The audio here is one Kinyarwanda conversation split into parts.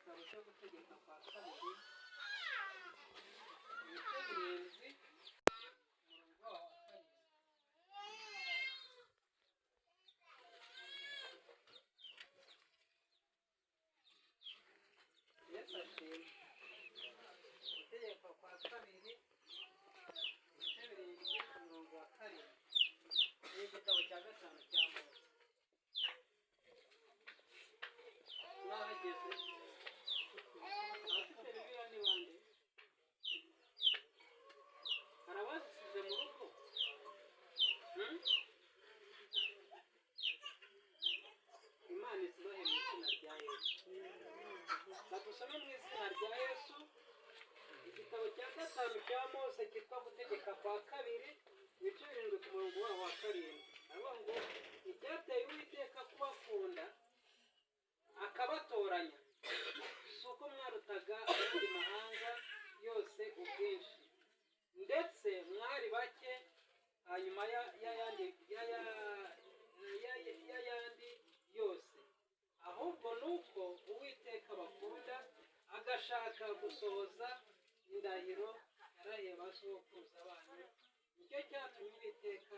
Igitabo cyo Gutegeka kwa Kabiri, ibice 7, umurongo waho wa 7. Yesu ashimwe. Gutegeka kwa Kabiri, ibice 7, umurongo wa 7. Ni igitabo cya 5 cya Mose. Mwahageze? Abafite Bibiliya ni bande? Hari abazisize mu rugo? Imana izibahe mu izina rya Yesu. Badusome mu izina rya Yesu. Igitabo cya 5 cya Mose cyitwa Gutegeka kwa Kabiri, ibice 7, ku murongo waho wa 7. Aravuga ngo: icyateye Uwiteka kubakunda akabatoranya si uko mwarutaga ayandi mahanga yose ubwinshi, ndetse mwari bake hanyuma y'ayandi yose, ahubwo ni uko Uwiteka bakunda, agashaka gusohoza indahiro yarahiye ba sogokuruza banyu. Nicyo cyatumye Uwiteka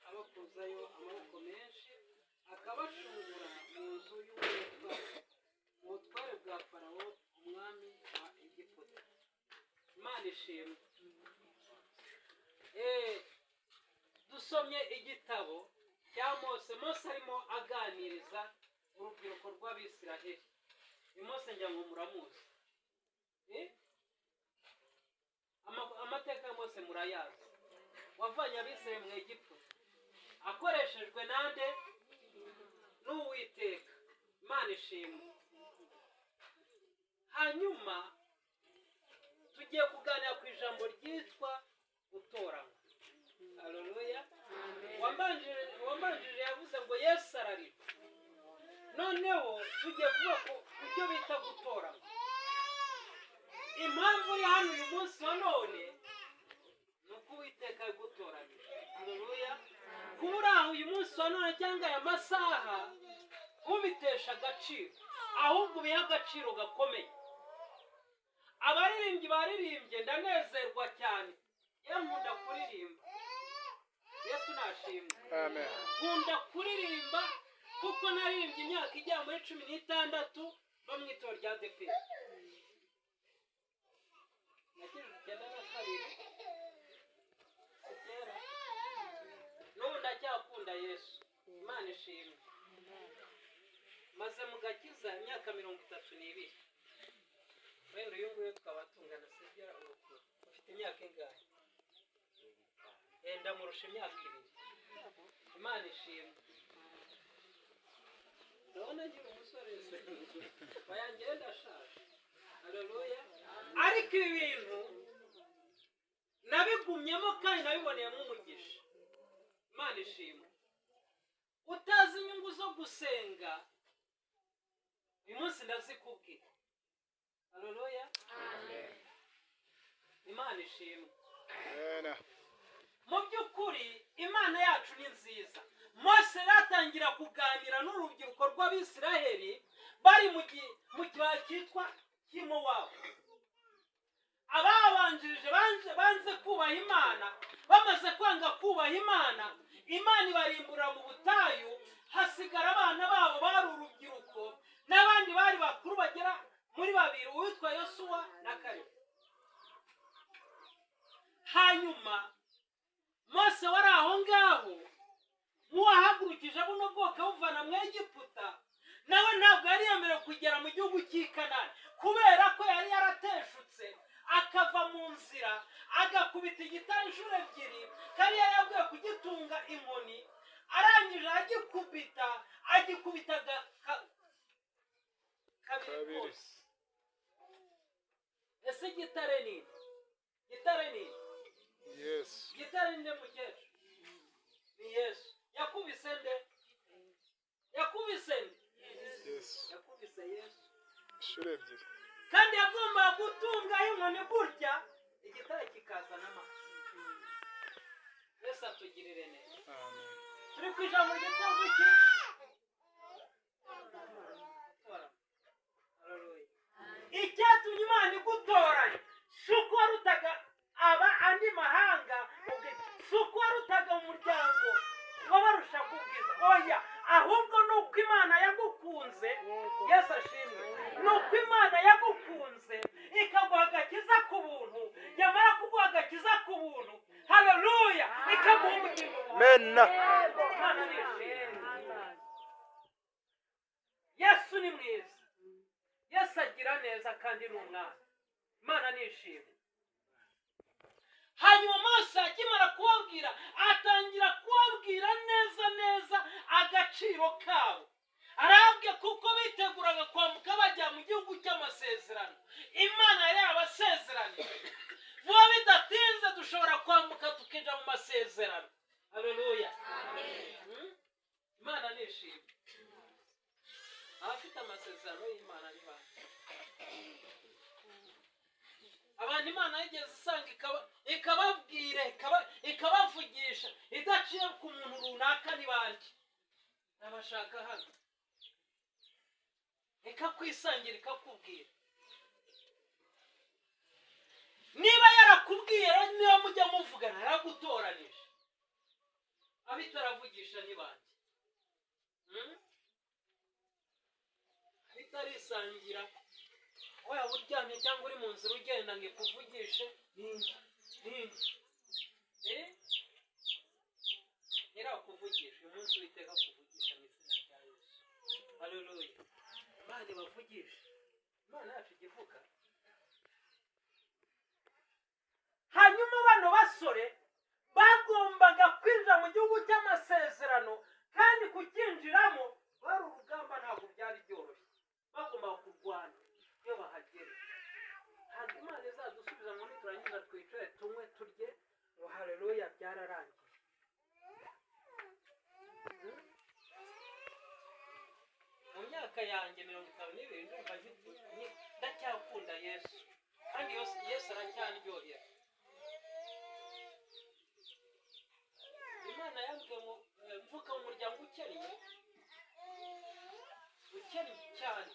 abakuzayo amaboko menshi, akabacungura mu nzu y'uburetwa, mu butware bwa Farawo umwami wa Egiputa. Imana ishimwe. Dusomye igitabo cya Mose. Mose arimo aganiriza urubyiruko rw'Abisiraheli. Uyu Mose ngira ngo muramuzi. Amateka ya Mose murayazi, wavanye Abisiraheli mu Egiputa akoreshejwe nande? N'Uwiteka. Imana ishimwe. Hanyuma tugiye kuganira ku ijambo ryitwa gutoranywa. Haleluya. Wambanjirije yavuze ngo Yesu ararira. Noneho tugiye kuvuga ku byo bita gutoranywa. Impamvu uri hano uyu munsi wa none ni uko Uwiteka yagutoranyije. Haleluya. Kuba uri aho uyu munsi wa none cyangwa aya masaha, ntubiteshe agaciro, ahubwo ubihe agaciro gakomeye. Abaririmbyi baririmbye ndanezerwa cyane. Yewe, nkunda kuririmba. Yesu nashimwe. Amen. Nkunda kuririmba kuko naririmbye imyaka igera muri 16 bo mu itorero rya ADEPR. Nakijijwe 92, si kera. N'ubu ndacyakunda Yesu. Imana ishimwe. Maze mu gakiza imyaka 32. Wenda uyu nguyu twaba tungana, sibyo? Ubukuru ufite imyaka ingahe? Wenda murusha imyaka 2. Imana ishimwe. Ndabona ngira umusore se, wayangira ndashaje. Haleluya. Ariko ibi bintu nabigumyemo kandi nabiboneyemo umugisha. Imana ishimwe. Utazi inyungu zo gusenga, uyu munsi ndazikubwira. Haleluya. Imana ishimwe. Amen. Mu by'ukuri Imana yacu ni nziza. Mose yaratangira kuganira n'urubyiruko rw'Abisiraheli bari mu kibaya cyitwa Kimowabu. Ababanjirije banze kubaha Imana. Bamaze kwanga kubaha Imana, Imana ibarimbura mu butayu. Hasigara abana babo bari urubyiruko n'abandi bari bakuru bagera muri babiri, uwitwa Yosuwa na Kalebu. Hanyuma Mose wari aho ngaho nk'uwahagurukije buno bwoko abuvana mu Egiputa, nawe ntabwo yari yemerewe kugera mu gihugu cy'i Kanani, kubera ko yari yarateshutse akava mu nzira, agakubita igitare inshuro 2 kandi yari yabwiwe kugitunga inkoni. Arangije aragikubita, agikubita kabiri Kabiri. kose. Ese igitare ni nde? Gitare ni nde? Yesu. Gitare ni nde, mukecuru? Ni Yesu. Yakubise nde? Yakubise nde? Yesu. Yakubise Yesu Inshuro 2. kandi yagombaga gutungaho inkoni gutya, igitare kikazana amazi. Yesu atugirire neza. Amen. Turi ku ijambo ryitwa guki? Gutora. Haleluya. Oya, ahubwo ni uko Imana yagukunze. Yesu ashimwe. Ni uko Imana yagukunze ikaguha agakiza ku buntu, yamara kuguha agakiza ku buntu, haleluya, ikaguha ubugingo. Mena. Imana nishimwe. Yesu ni mwiza, Yesu agira neza kandi ni umwana. Imana nishimwe. Hanyuma Mose akimara kubabwira, atangira kubabwira neza neza agaciro kabo. Arabwe kuko biteguraga kwambuka bajya mu gihugu cy'amasezerano Imana yari yabasezeraniye. Vuba bidatinze dushobora kwambuka tukinjira mu masezerano. Haleluya. Imana nishimwe. Abafite amasezerano y'Imana ni bande? Abantu Imana yigeze isanga ikababwira, ikabavugisha idaciye ku muntu runaka ni bande? Nabashaka hano. Ikakwisangira, ikakubwira. Niba yarakubwiye rero, niba mujya muvugana, yaragutoranije. Abo itaravugisha ni bande? Abo itarisangira, waba uryamye cyangwa uri mu nzira ugenda ngo ikuvugishe, ninde? Ninde? Eh? Ntirakuvugisha. Uyu munsi Uwiteka akuvugisha mu izina rya Yesu. Haleluya. Imana ibavugisha. Imana yacu ijya ivuga. Hanyuma bano basore bagombaga kwinjira mu gihugu cy'amasezerano, kandi kucyinjiramo bari urugamba, ntabwo byari byoroshye. Bagombaga kurwana iyo bahagera. Ntabwo Imana izadusubiza ngo niturangiza twicare, tunywe, turye, ngo haleluya, byararangiye. Mu myaka yanjye 52 ndumva ndacyakunda Yesu, kandi Yesu aracyandyohera. Imana yambwiye ngo mvuka mu muryango ukennye, ukennye cyane,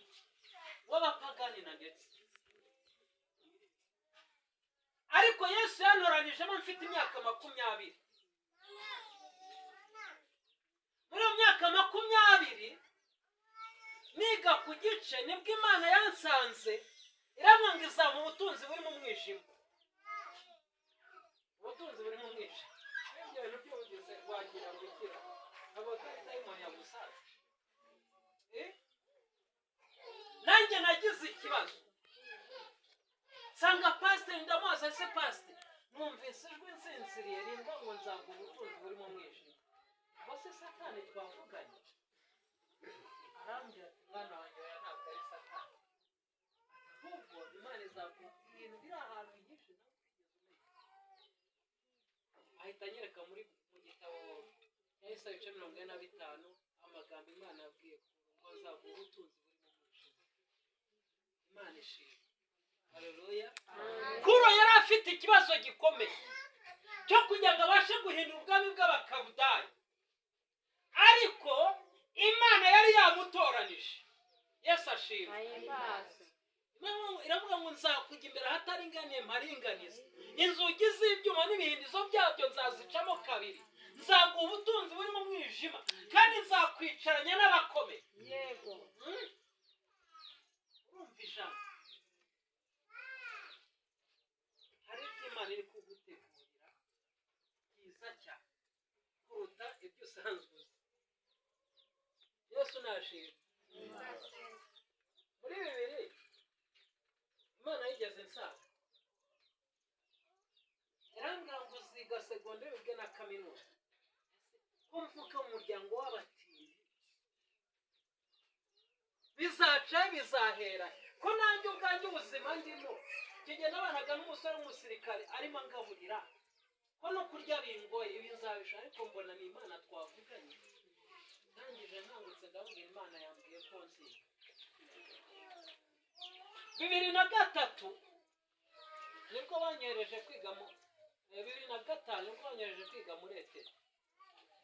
w'abapagani na ndetse, ariko Yesu yantoranijemo mfite imyaka 20. Muri iyo myaka 20 niga ku gice, nibwo Imana yansanze irambwira ngo izampa ubutunzi buri mu mwijima. Ubutunzi buri mu mwijima, ibyo bintu byumvise wagira ngo ikira ntabwo ari dayimoni yagusanze. Eh? Nanjye nagize ikibazo, nsanga pasiteri, ndamubaza: "Ese pasiteri, numvise ijwi nsinziriye rimbwa ngo nzaguha ubutunzi buri mu mwijima, ubwo se Satani twavuganye?" Arambwira ati: "Mwana wanjye, oya, ntabwo ari Satani, ahubwo Imana izaguha ibintu biri ahantu hihishe nawe utigeze umenya." Ahita anyereka muri mu gitabo cya Yesaya ibice 45, amagambo Imana yabwiye ngo nzaguha ubutunzi buri mu mwijima. Imana ishimwe. Haleluya. Kuro yari afite ikibazo gikomeye cyo kugira ngo abashe guhindura ubwami bw'Abakabudayi, ariko Imana yari yamutoranije. Yesu ashimwe. Imana iravuga ngo nzakujya imbere ahataringaniye mparinganiza, inzugi z'ibyuma n'ibihindizo byabyo nzazicamo kabiri, nzaguha ubutunzi buri mu mwijima, kandi nzakwicaranya n'abakomeye. Urumva ijambo? Hari ibyo Imana iri kugutegurira byiza cyane kuruta ibyo usanzwe uzi. Yesu nashimwe. Muri 2000 Imana yigeze nsanga irambwira ngo uziga segonderi ubwe na kaminuza. Ko mvuka mu muryango w'abatindi, bizaca bizahera ko nanjye ubwanjye ubuzima ndimo kigenda nabanaga n'umusore w'umusirikare arimo angaburira, ko no kurya bingoye, ibi nzabisha? Ariko mbona ni Imana twavuganye. Ndangije nkangutse ndabwira Imana, yambwiye ko nziga. 2003 nibwo banyohereje kwiga mu 2005 nibwo banyohereje kwiga muri ETD.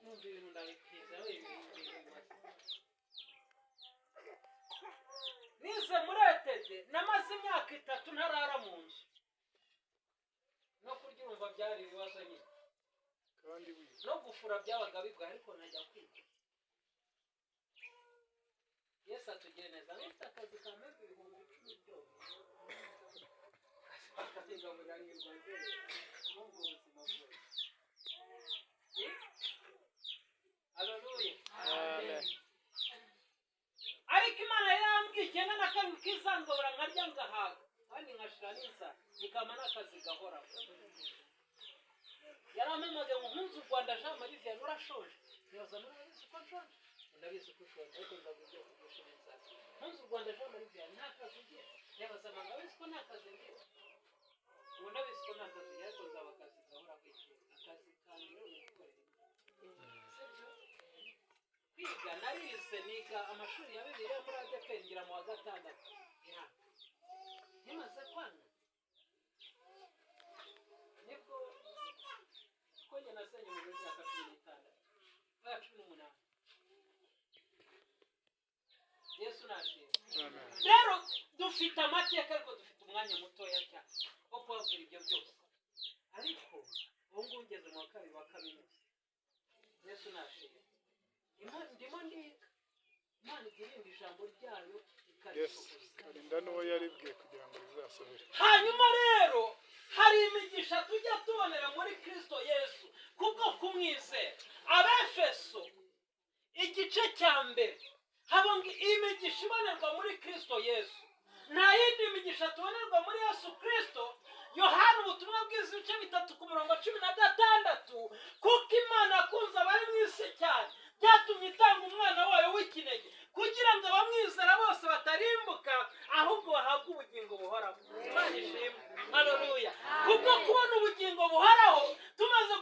Numva ibintu ndabipinze, aho ibintu bimaze. Nize muri ETD, namaze imyaka 3 ntarara mu nzu, no kurya urumva byari ibibazo nyine. Kandi wiga. No gufura byabaga bigoye, ariko najya kwiga. Yesu atugire neza. Nifite akazi kameze 10,000 byose bakabigaburira nkirwa nzerera muri ubwo buzima bwose. Haleluya. Amen. Ariko Imana yarambwiye 97 ko izangabura nkarya ngahaga kandi nkashira n'inzara, ikampa n'akazi gahoraho. Yarampamagaye ngo nkunze u Rwanda. Jean Marie Vianney, urashoje? Ntibaza, murabizi ko nshonje? Ndabizi ko ushonje, ariko nzaguha ibyo kurya ushira inzara. Nkunze u Rwanda Jean Marie Vianney, nta kazi ugira? Ntibaza, murabizi ko nta kazi ngira? Ngo ndabizi ko nta kazi ngira, ariko nzaba akazi gahoraho. Igihe akazi kanjye rero ni ugukorera Imana, sibyo? Kwiga narize, niga amashuri ya Bibiliya muri ADEPR, ngira mu wa gatandatu biranga. Ntimaze kwanga nibwo ko njye nasenye mu myaka 16 oya 18. Yesu nashimwe. Amen. Rero dufite amateka, ariko dufite umwanya mutoya cyane wo kubabwira ibyo byose. Ariko ubu ngubu ngeze mu wa kabiri wa kaminuza. Yesu nashimwe. Ndimo ndiga. Imana ijya irinda ijambo ryayo, Yes. ikarisohoza. Karinda n'uwo yaribwiye kugira ngo rizasohore. Hanyuma rero hari imigisha tujya tubonera muri Kristo Yesu kubwo kumwizera. Abefeso igice cya mbere haba ngo imigisha ibonerwa muri Kristo Yesu. Nta yindi migisha tubonerwa muri Yesu Kristo. Yohana ubutumwa bwiza ibice 3 ku murongo 16: "Kuko Imana yakunze abari mu isi cyane, byatumye itanga umwana wayo w'ikinege, kugira ngo abamwizera bose batarimbuka, ahubwo bahabwe ubugingo buhoraho." Imana ishimwe. Haleluya. Kubwo kubona ubugingo buhoraho, tumaze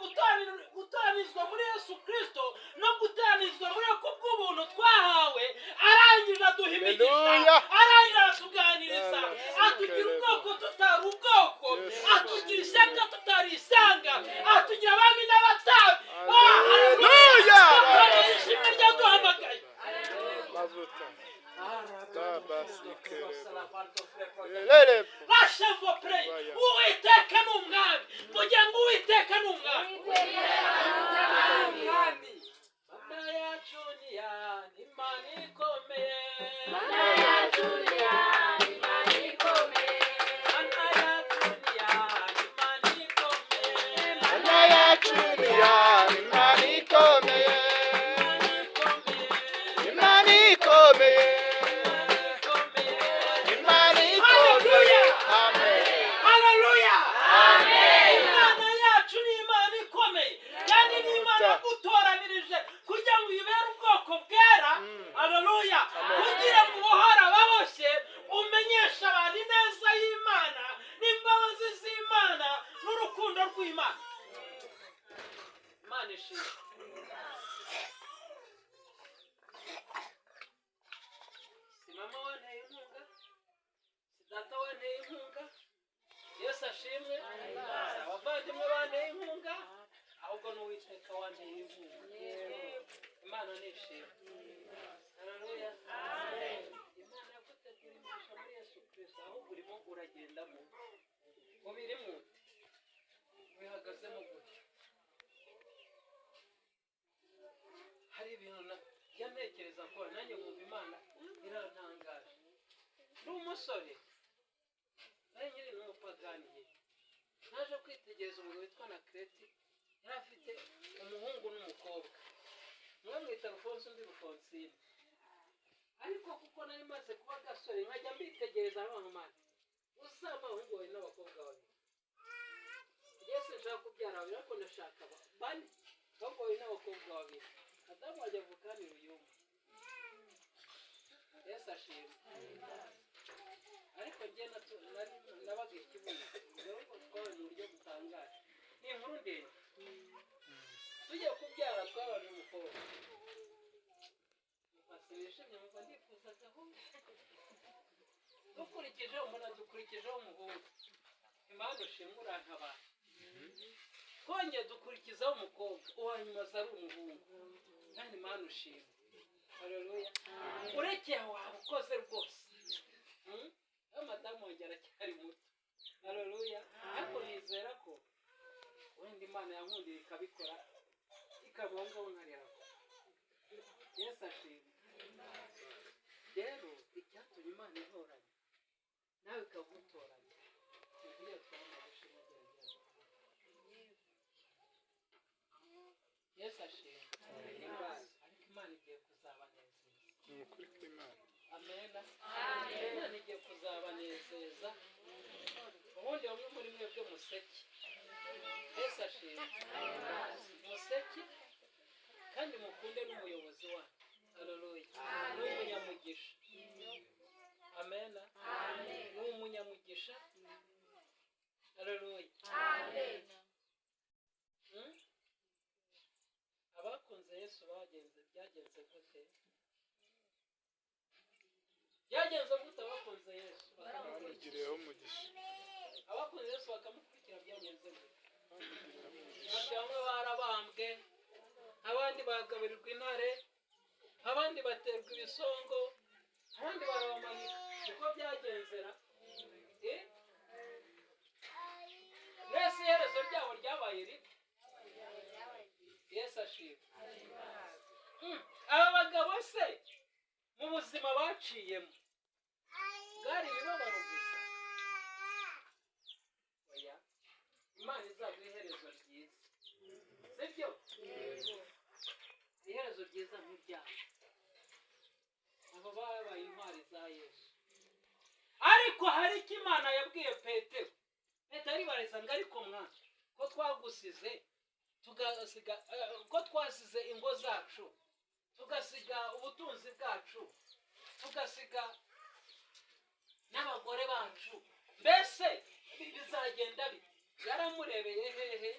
gutoranizwa muri Yesu Kristo no gutoranizwa muri we kubw'ubuntu twahawe, arangije aduha imigisha. Haleluya. Arangije aratuganiriza, atugira ubwoko tutari ubwoko, Yes. atugira ishyanga tutari ishyanga, atugira abami n'abatambyi. Ah, Haleluya. Dukoreye ishimwe ryaduhamagaye. Mavuta. Lele. Bashevopure. Uwiteka ni umwami. Kugira ngo Uwiteka ni umwami. Mana yacu ni ya Imana ikomeye. Mana yacu ni ya Imana ikomeye. Mana yacu ni ya Imana ikomeye. Mana yacu ni ya Imana ikomeye. Imana ikomeye. Imana ikomeye. Imana ikomeye. Imana ikomeye. Amen. Haleluya! Imana yacu ni Imana ikomeye, kandi ni Imana yagutoranirije kugira ngo uyibere ubwoko bwera. Haleluya! Kugira ngo ubohore ababoshye, umenyeshe abantu ineza y'Imana n'imbabazi z'Imana n'urukundo rw'Imana. Imana ishimwe. Si mama wanteye inkunga, si data wanteye inkunga. Yesu ashimwe. Si abavandimwe banteye inkunga, ahubwo ni Uwiteka wanteye inkunga. Imana nishimwe. Haleluya. Imana yagutegura imigisha muri Yesu Kristo, ahubwo urimo uragendamo mubiri mute, wihagazemo gutyo. Hari ibintu njya ntekereza ko nanjye nkumva Imana irantangaje. Ndi umusore, nari nkiri n'umupagani, naje kwitegereza umugabo witwa na Kereti. Yari afite umuhungu n'umukobwa, umwe mwita Rufonsi, undi Rufonsine. Ariko kuko nari maze kuba agasore, nkajya mbitegereza nk'amana, uzampa abahungu babiri n'abakobwa babiri. Njye sinshaka kubyara babiri, ariko ndashaka bane, abahungu babiri n'abakobwa babiri. Adamu wajya avuka ni Ruyumba. Yesu ashimwe. Ariko njye nabaga ikibuno dore ko twabaye mu buryo butangaje. Ni inkuru ndende. Tugiye kubyara, twabanje umukobwa. Sinishimye, nkumva ndifuza agahungu. Dukurikijeho umuntu, dukurikijeho umuhungu. Imana ushimwe, urantabara. Twongeye dukurikizaho umukobwa, uwa nyuma aza ari umuhungu. Kandi Imana ushimwe. Haleluya. Urekeye aho waba ukoze rwose. Nawe madamu wanjye aracyari muto. Haleluya. Ariko nizera ko wenda Imana yankundiye ikabikora, ikaba aho ngaho nkarera. Yesu ashimwe. Rero icyatumye Imana intoranya nawe ikagutoranya, bibiliya twamaze ishimwe. Yesu ashimwe. Ariko Imana igiye kuzabanezeza. Ni ukuri kw'Imana. Amena. Imana igiye kuzabanezeza. Ubundi bamwe muri mwebwe museke. Yesu ashimwe. Museke kandi mukunde n'umuyobozi wanyu. Haleluya! Ni umunyamugisha. Amena. Ni umunyamugisha. Haleluya! Hmm? Abakunze Yesu bagenze, byagenze gute? Byagenze gute? Abakunze Yesu bakamukurikira. Bamugiriyeho umugisha. Abakunze Yesu bakamukurikira, byagenze gute? Bamugiriyeho umugisha. Bamwe barabambwe, abandi bagaburirwa intare, abandi baterwa ibisongo, abandi barabamanika. Uko byagenzera? Eh? Mbese iherezo ryabo ryabaye ribi? Yesu ashimwe. Aba bagabo se mu buzima baciyemo bwari imibabaro gusa? Oya. Imana izaguha iherezo ryiza, sibyo? Iherezo ryiza nk'iryabo. Abo babaye intwari za Yesu. Ariko hari icyo Imana yabwiye Petero. Petero aribariza ngo: "Ariko mwana, ko twagusize, tugasiga ko twasize ingo zacu, tugasiga ubutunzi bwacu, tugasiga n'abagore bacu, mbese bizagenda bite?" Yaramurebeye hehe?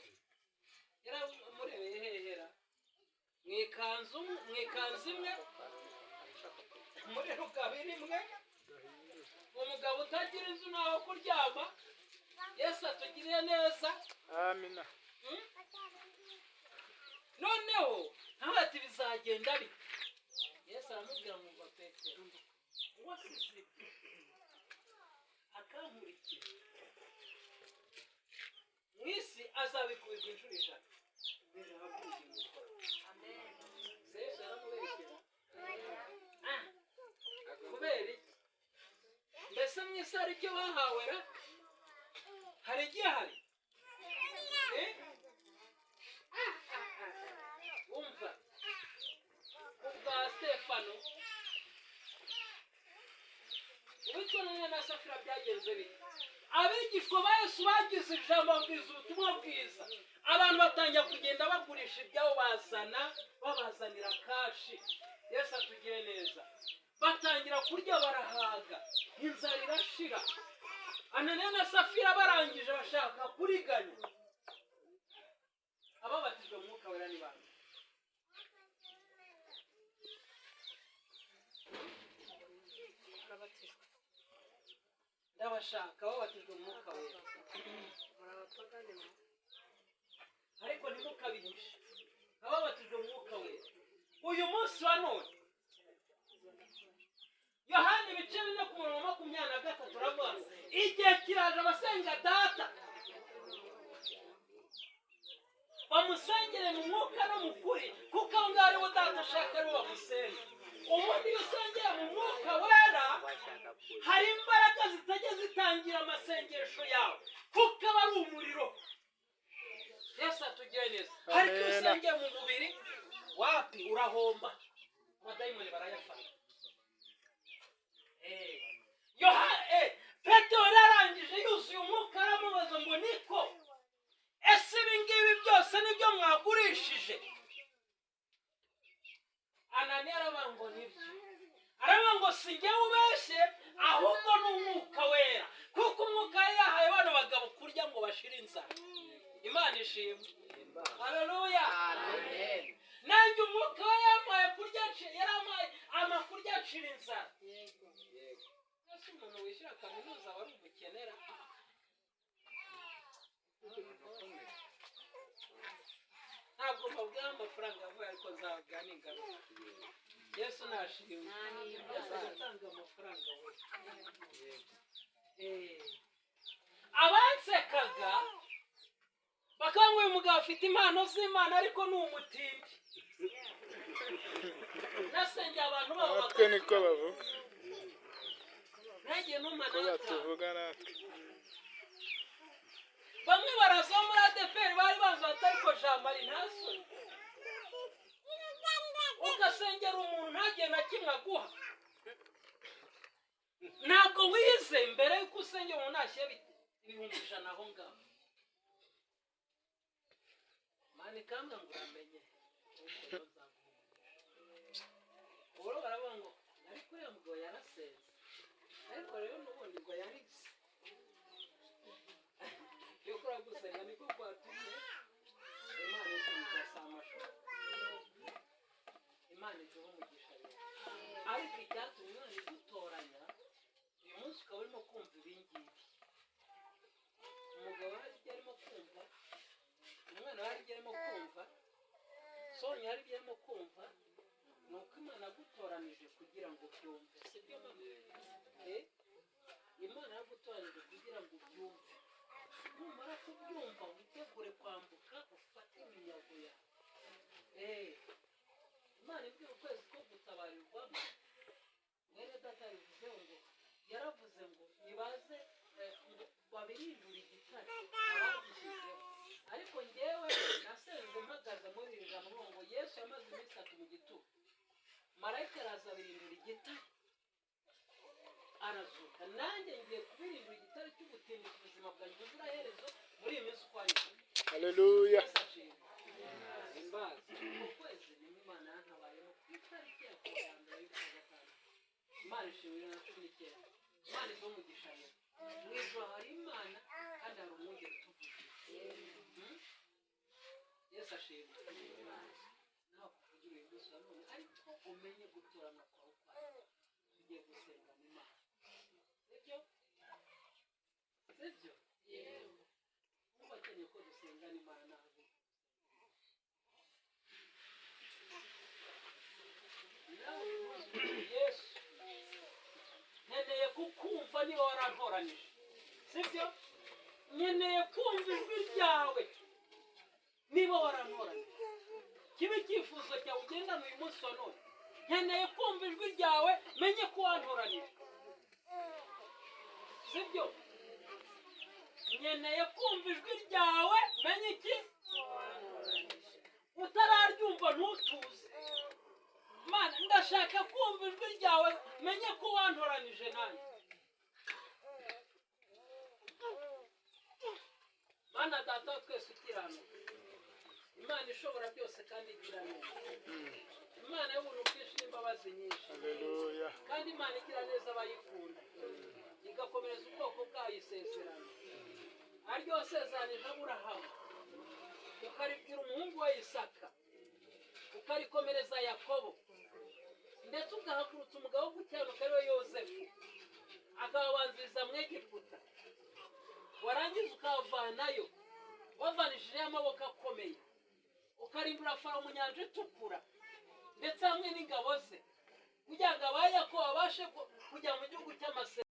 Yaramurebeye hehera mu ikanzu imwe, muri rukabiri imwe, umugabo utagira inzu n'aho kuryama. Yesu atugiriye neza. Amina. Noneho nawe ati: "Bizagenda bite?" Yesu aramubwira ngo: "Umva Petero, uwasize ibyo akankurikira mu isi azabikubirwa inshuro 100, bizahabwa ubugingo buhoraho." Se Yesu yaramubeshyera? Ah, kubera iki? Mbese mu isi hari icyo bahawe ra? Hari igihari? Eh? Umva, ubwa Stefano uwitwa Ananiya na Safira byagenze bite? Abigishwa ba Yesu bagize ijambo, babwiriza ubutumwa bwiza, abantu batangira kugenda bagurisha ibyabo, bazana, babazanira cash. Yesu atugire neza. Batangira kurya barahaga, inzara irashira. Ananiya na Safira barangije bashaka kuriganya. Ababatijwe mu Mwuka Wera ni bande? Barabatijwe. Ndabashaka babatijwe mu Mwuka Wera. Muri abapagani mwe. Ariko ntimukabihishe. Ababatijwe mu Mwuka Wera uyu munsi wa none, Yohani ibice 4 ku murongo wa 23 uravuga ngo: "Igihe kiraje abasenga Data bamusengere mu mwuka no mu kuri, kuko aho ngaho aribo Data ashaka aribo bamusenga." Ubundi iyo usengeye mu Mwuka Wera, hari imbaraga zitajya zitangira amasengesho yawe, kuko aba ari umuriro. Yesu atugire neza. Ariko iyo Amen. usengeye mu mubiri, wapi, urahomba, abadayimoni barayafata. Petero yarangije yuzuye umwuka, aramubaza ngo: "Niko, ese ibi ngibi byose nibyo mwagurishije?" Ananiya aravuga ngo: "Nibyo." Aravuga ngo: "Si njyewe ubeshye, ahubwo ni Umwuka Wera," kuko Umwuka yari yahaye bano bagabo kurya ngo bashire inzara. Imana ishimwe. Haleluya! Nanjye Umwuka we yampaye kurya, yarampaye amakurya acira inzara. Ese umuntu wishyura kaminuza aba ari umukenera? Ntabwo mbabwira amafaranga yavuye, ariko nzababwira n'ingaruka. Yesu nashimwe. Yesu aratanga amafaranga we. Abansekaga bakavuga ngo: "Uyu mugabo afite impano z'Imana, ariko ni umutindi." Nasengeye abantu babo Natwe niko bavuga. Ntagiye numpa Ko n'atanu. batuvuga natwe. Bamwe baraza bo muri ADEPR bari bazi bati: "Ariko Jean Marie, nta soni, ugasengera umuntu ntagire na kimwe aguha?" Ntabwo wize mbere y'uko usengera umuntu ntashyira 100,000 aho ngaho. Mani kambwa ngo uramenye ubu baravuga ngo: "Ariko uriya mugabo yarasenze." Ariko rero n'ubundi ngo yarize yo kuri gusenga niko kwatumye Imana isubiza. Si amashuri, Imana iduha umugisha rero. Ariko icyatumye Imana igutoranya uyu munsi ukaba urimo kumva ibi ngibi, umugabo hari ibyo arimo kumva, umwana hari ibyo arimo kumva, Sonya hari ibyo arimo kumva, ni uko Imana yagutoranije kugira ngo ubyumve. Si byo, mama? Imana yagutoranije kugira ngo ubyumve. Numara kubyumva, witegure kwambuka ufate iminyago yawe. Imana ibwira ukwezi ko gutabarirwamo. Mwene data bivuze ngo yaravuze ngo nibaze ngo babirindure igitare abagishyizeho. Ariko ngewe nasenze mpagaze muri iri jambo ngo Yesu yamaze iminsi 3 mu gituro, marayika araza abirindura igitare, arazuka. Nanjye ngiye kubirindura igitare cy'ubutindi ku buzima bwanjye ubuziraherezo muri iyi minsi uko ari itatu. Haleluya. Yesu ashimwe. Imbazi uko kwezi nimwe Imana yantabayemo ku itariki ya kuwa ya mbere y'ukwa gatanu. Imana ishimwe, 2019. Imana iduhe umugisha rero. Mu ijoro hari Imana kandi hari umwungeri utuvugira. Yesu ashimwe. Nawe kuvugira uyu munsi wa none, ariko umenye gutorana kwawe kwawe. Tugiye gusengana Imana, sibyo? Sibyo? Wumva akeneye ko dusengana Imana, ntabwo nawe uyu munsi: "Yesu, nkeneye kukumva niba warantoranije." Sibyo? "Nkeneye kumva ijwi ryawe niba warantoranije." Kiba icyifuzo cyawe ugendana uyu munsi wa none: "Nkeneye kumva ijwi ryawe, menye ko wantoranije." Sibyo? "Nkeneye kumva ijwi ryawe, menye iki." Utararyumva ntutuze. "Mana, ndashaka kumva ijwi ryawe, menye ko wantoranije nanjye." Mana Data wa twese ukiranuka, Imana ishobora byose kandi igira neza, Imana y'ubuntu bwinshi n'imbabazi nyinshi, Haleluya. kandi Imana igira neza abayikunda, igakomereza ubwoko bwayo isezerano aryo wasezeranije Aburahamu, ukaribwira umuhungu we Isaka, ukarikomereza Yakobo, ndetse ugahagurutsa umugabo wo gukiranuka ariwe Yozefu, akababanziriza mu Egiputa, warangiza ukabavanayo wavanishijeho amaboko akomeye, ukarimbura Farawo mu Nyanja Itukura ndetse hamwe n'ingabo ze, kugira ngo aba Yakobo babashe kujya mu gihugu cy'amasezerano.